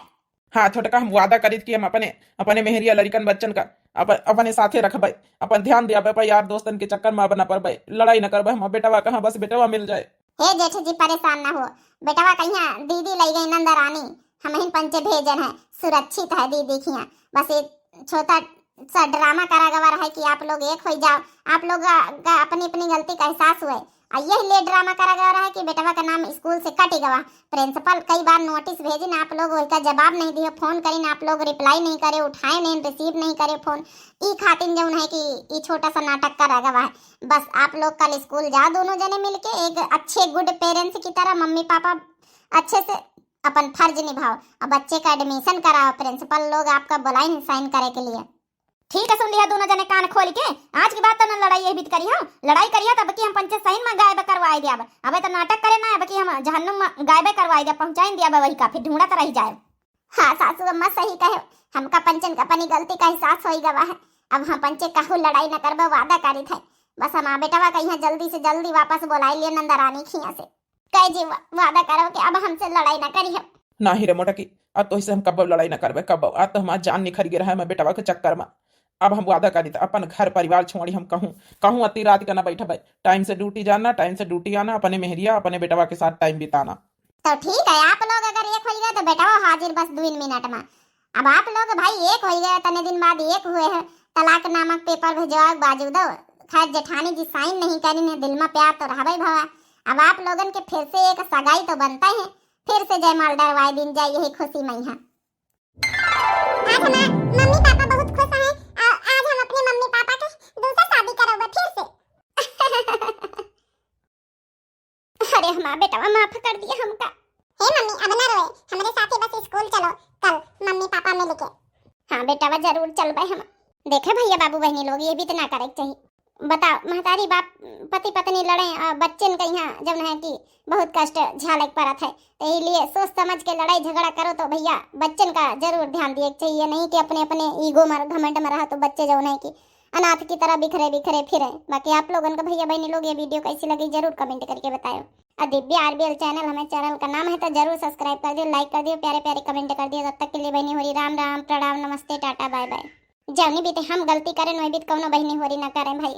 हाँ छोटका, हम वादा करित कि हम अपने, अपने मेहरिया लड़िकन बच्चन का अपन, अपने साथे रखबे, अपन ध्यान दियाबे पर यार दोस्तन के चक्कर में अब न पड़बे, लड़ाई न करबे। हम बेटवा कहाँ, बस बेटवा मिल जाए। हे जेठ जी परेशान न हो, बेटवा कहिया दीदी लई गई नंदरानी, हम ही पंचे भेजन है, सुरक्षित है दीदी खिया। बस ये छोटा सा ड्रामा करा गवा रहा है कि आप लोग एक हो जाओ, आप लोग का अपनी अपनी गलती का एहसास हुए। आ यही लिए ड्रामा करा गवा रहा है कि बेटवा का नाम स्कूल से कट गवा। प्रिंसिपल कई बार नोटिस भेजिन, आप लोग वही का जवाब नहीं दियो, फोन करिन आप लोग, रिप्लाई नहीं करे, उठाए नहीं, रिसीव नहीं करे फोन। ई खातिन जौन है कि ई छोटा सा नाटक करा गवा है। बस आप लोग कल स्कूल जाओ दोनों जने मिलके, एक अच्छे गुड पेरेंट्स की तरह मम्मी पापा अच्छे से अपन फर्ज निभाओ और बच्चे का एडमिशन कराओ। प्रिंसिपल लोग आपका बुलाइन साइन करे के लिए। ठीक है, सुन लिया दोनों जने कान खोल के, आज के बाद तो न लड़ाई यही बीत करी हो, लड़ाई करिया तब कि हम पंचे सही में गायब करवाए दिया। अबे तो नाटक करे ना, अब कि हम जहन्नुम में गायब करवाए दिया, पहुंचाइन दिया वही का, फिर ढूंढत रह जाए। हाँ सासू अम्मा सही कहे, हमका पंचन का अपनी गलती का एहसास होई गवा है। अब हम पंचे कहू लड़ाई न करबे, वादा करित है। बस हमार बेटवा कहिया जल्दी से जल्दी वापस बोलाई लिए नंदरानी खिया से। कह जी वा-, वादा करो कि अब हमसे लड़ाई न करी हो। नाही रे मोटकी, अब तोहिसे हम कब्बो लड़ाई न करबे, कब्बो। आज तो हमार जान निखर गया है मैं बेटवा के चक्कर में। अब हम वादा करित अपन घर परिवार छोड़ी हम कहूँ, कहूँ अति रात का न बैठबे। टाइम से ड्यूटी जाना, टाइम से ड्यूटी आना, अपने मेहरिया, अपने बेटवा के साथ टाइम बिताना। तो ठीक है, आप लोग अगर एक होई गए तो बेटवा हाजिर बस दो मिनट में। अब आप लोग भाई एक होई गए, तने दिन बाद एक हुए हैं, तलाक नामक पेपर भिजवाओ बाजू दो। खैर जेठानी जी साइन नहीं करी है, दिल में प्यार तो रहबे भवा। अब आप लोगन के फिर से एक सगाई तो बनता है, फिर से जयमाल डरवाए दिन जाए यही खुशी में है। आज हमार मम्मी पापा बहुत खुश हैं। आ-, आज हम अपने मम्मी पापा के दूसरा शादी करौबे फिर से। अरे हमार बेटवा माफ कर दिया हमका। हे मम्मी, अब ना रोए, हमरे साथे बस स्कूल चलो कल मम्मी पापा मिल के। हाँ बेटवा, जरूर चलबे हम। देखे भैया बाबू बहनी लोग, ये भी तो ना करे के चाहिए। बताओ महतारी बाप पति पत्नी लड़े और बच्चन का यहाँ जौन है कि बहुत कष्ट झाले के पड़त है, तो यही लिए सोच समझ के लड़ाई झगड़ा करो तो भैया बच्चन का जरूर ध्यान दिए के चाहिए, नहीं कि अपने अपने ईगो में घमंड में रहा तो बच्चे जौन है कि अनाथ की तरह बिखरे बिखरे फिरे। बाकी आप लोगन का भैया बहनी लोग ये वीडियो कैसी लगी जरूर कमेंट करके बताओ। और दिव्या आरबीएल चैनल हमें चैनल का नाम है तो जरूर सब्सक्राइब कर दियो, लाइक कर दियो, प्यारे प्यारे कमेंट कर दियो। तब तक के लिए बहनी होरी राम राम, प्रणाम, नमस्ते, टाटा, बाय बाय। जौनी बीते हम गलती करें वही बीत कौनो बहनी होरी ना करें भाई।